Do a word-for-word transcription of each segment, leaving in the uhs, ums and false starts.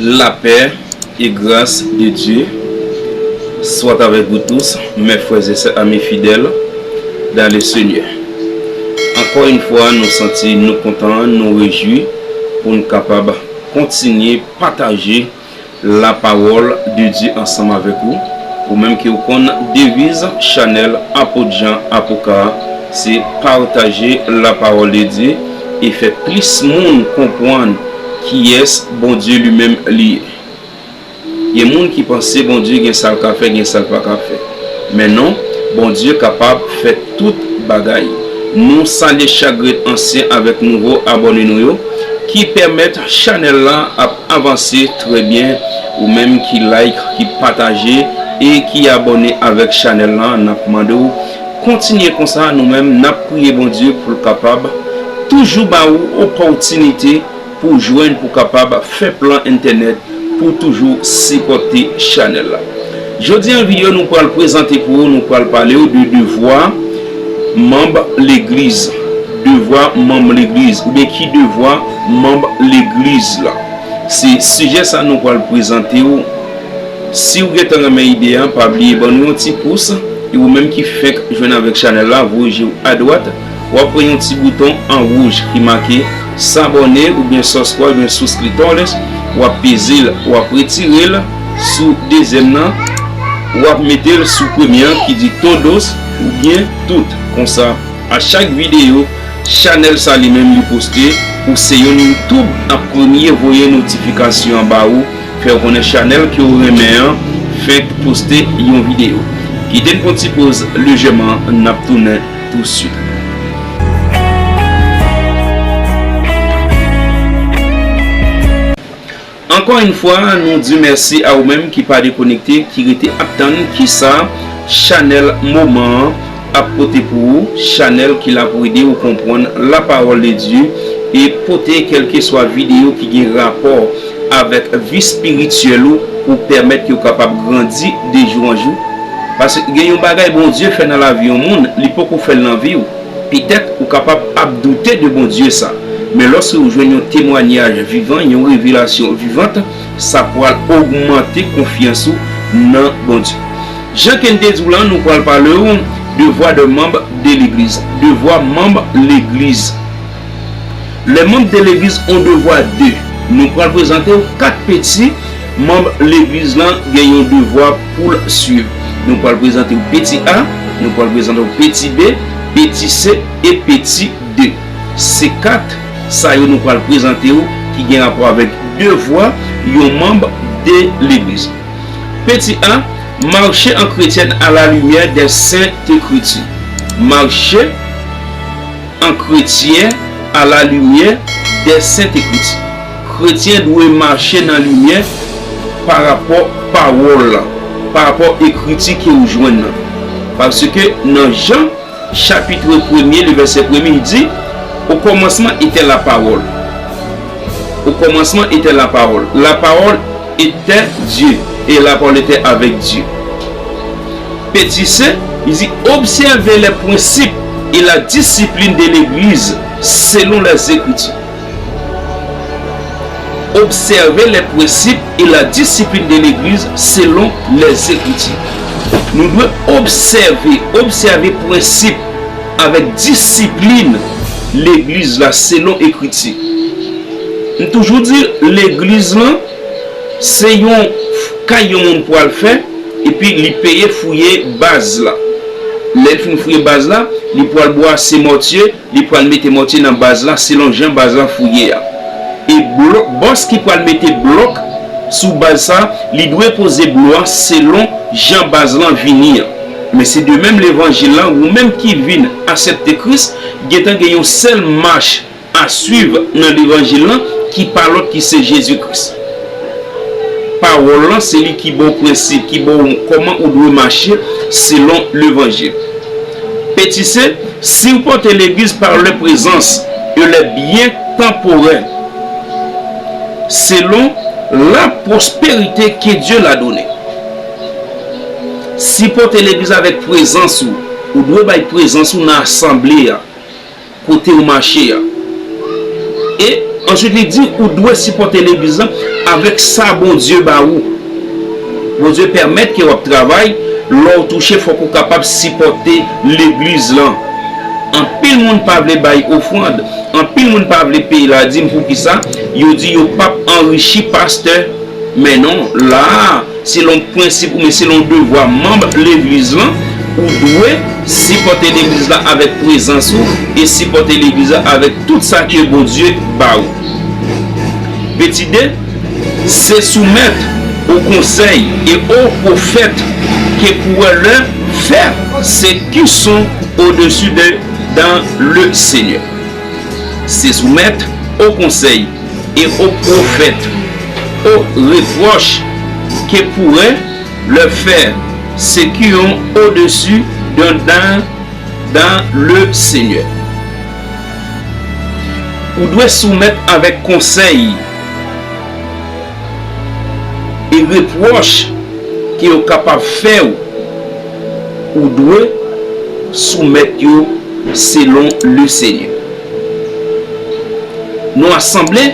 La paix et grâce de Dieu soit avec vous tous, mes frères et sœurs, amis fidèles dans le Seigneur. Encore une fois, nou santi nou kontan, nou rejwi pou n kapab kontinye pataje lapawòl de Dye ansanm avèk ou. Ou menm ki w konn deviz chanèl Apot Jan Apoka a, se pataje lapawòl de Dye e fè plis moun konprann kiyès Bondye li menm li ye. Gen moun ki panse Bondye gen sa l ka fè, gen sa l pa ka fè. Men non, Bondye kapab fè tout bagay. Nou salye chak grenn ansyen avèk nouvo abòne nou yo ki pèmèt chanèl la ap avanse trè byen. Ou menm ki like, ki pataje e ki abòne avèk chanèl la, n ap mande w kontinye konsa. Nou menm n ap priye Bondye pou l kapab toujou ba ou opòtinite pou w jwenn, pou w kapab fè plan entènèt, pou w toujou sipòte chanèl la. Jodi an videyo nou pral prezante pou ou, nou pral pale w de devwa manm legliz. Devwa manm legliz, oubyen ki devwa manm legliz la. Se sijè sa nou pral prezante w. Si w gentan renmen ide a, pa bliye ban nou yon ti pous. E ou menm ki fenk jwenn avèk chanèl la, voye je w adwat, w ap wè yon ti bouton an wouj ki make s'abonner oubyen subscribe oubyen suscriptores. W ap peze l, w ap retire l sou dezyèm nan, w ap mete l sou premye an ki di todos oubyen tout. Konsa, a chak videyo, chanèl sa li menm li poste, ou se youn YouTube ap premye voye notifikasyon an ba ou, fè w konnen chanèl ke w renmen an fenk poste yon videyo. Kite n pran ti poz lejèman, n ap tounen tousuit. Ankò yon fwa, nou di mèsi a ou menm ki pa dekonekte, ki rete ap tann kisa chanèl moman an ap pote pou ou, chanèl ki la pou ede ou konprann lapawòl de Dye e pote kèlkeswa videyo ki gen rapò avèk vi espirityèl ou pou pèmèt ke w kapab grandi de jou an jou. Paske gen yon bagay Bondye fè nan lavi yon moun, li poko fè l nan vi w. Petèt ou kapab ap doute de Bondye sa, men lòske ou jwenn yon temwayaj vivan, yon revelasyon vivant, sa pral ogmante konfyans ou nan Bondye. Jan ke n te di w lan, nou pral pale w devwa de manm de legliz. Devwa manm legliz. Les membres de l'église ont devoir de. Nou pral prezante w kat peti manm legliz lan gen yon devwa pou l swiv. Nou pral prezante w peti A, nou pral prezante w peti B, peti C e peti D. Se kat sa yo nou pral prezante w ki gen rapò avèk devwa yon manm de legliz. Peti A, marcher en chrétien à la lumière des Saintes Écritures. Marcher en chrétien à la lumière des Saintes Écritures. Kretyen dwe mache nan limyè pa rapò pawòl la, pa rapò ekriti ke ou jwenn nan. Paske nan Jan, chapitre premier, le verset premier, il dit, au commencement était la parole. Au commencement était la parole. La parole était Dieu, et la parole était avec Dieu. Petit C, il dit, observez les principes et la discipline de l'Église selon les Écritures. Observez les principes et la discipline de l'Église selon les Écritures. Nou dwe obsève, obsève prensip avèk disiplin legliz la selon ekriti. M toujou di, legliz lan, se yon kay yon moun pwal fè, epi li peye fouye baz la. Lè l fin fouye baz la, li pwal bwase mòtye, li pwal mete mòtye nan baz la selon jan baz la fouye a. E blo-, bòs ki pwal mete blòk sou baz sa, li dwe poze blo a selon jan baz lan vini an. Men se de menm levanjil lan, ou menm ki vin aksepte Kris, gentan gen yon sèl mach a swiv nan levanjil lan ki pa lòt ki se Jezi Kris. Pawòl lan se li ki ba w prensip, ki ba w kòman ou dwe mache selon levanjil. Petit C, supporter l'église par leur présence et les biens temporels, selon la prospérité que Dieu l'a donnée. Sipòte legliz avèk prezans ou. Ou dwe bay prezans ou nan asanble a, kote ou mache a. E Answit, li di, ou dwe sipòte legliz lan avèk sa Bondye ba ou. Bondye pèmèt ke w ap travay, lè w touche, fòk ou kapab sipòte legliz lan. Anpil moun pa vle bay ofrann, anpil moun pa vle peye ladim. Poukisa? Yo di yo p ap anrichi pastè. Men non, la a, selon prensip oubyen selon devwa manm legliz lan, ou dwe sipòte legliz la avèk prezans ou e sipòte legliz la avèk tout sa ke Bondye ba ou. Petit deux, se soumettre aux conseils et aux prophètes que pourraient leur faire ceux qui sont au-dessus de dans le Seigneur. Se soumettre aux conseils et aux prophètes, aux reproches que pourraient leur faire ceux qui ont au-dessus d'un dans, dans le Seigneur. Ou dwe soumèt avèk konsèy e repwòch ke yo kapab fè w. Ou dwe soumèt yo selon le Seigneur. Nan asanble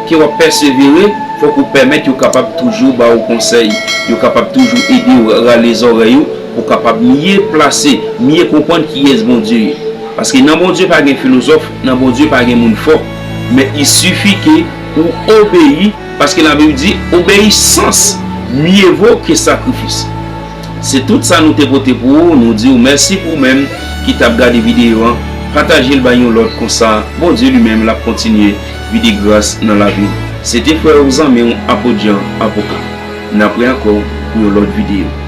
ke w ap pèsevere, fòk ou pèmèt yo kapab toujou ba ou konsèy, yo kapab toujou ede w rale zòrèy ou pou w kapab mye plase, mye konprann kiyès Bondye ye. Paske nan Bondye pa gen filozòf, nan Bondye pa gen moun fò. Men il suffit ke ou obeyi, paske Labib di, obeyisans mieux vaut que sacrifice. Se tout sa nou te pote pou ou. Nou di w mèsi pou ou menm ki t ap gade videyo an. Pataje l bay yon lòt, konsa Bondye li menm l ap kontinye vide gras nan lavi w. Se te frè ou, zanmi w, Apot Jan Apoka. N ap wè ankò pou yon lòt videyo.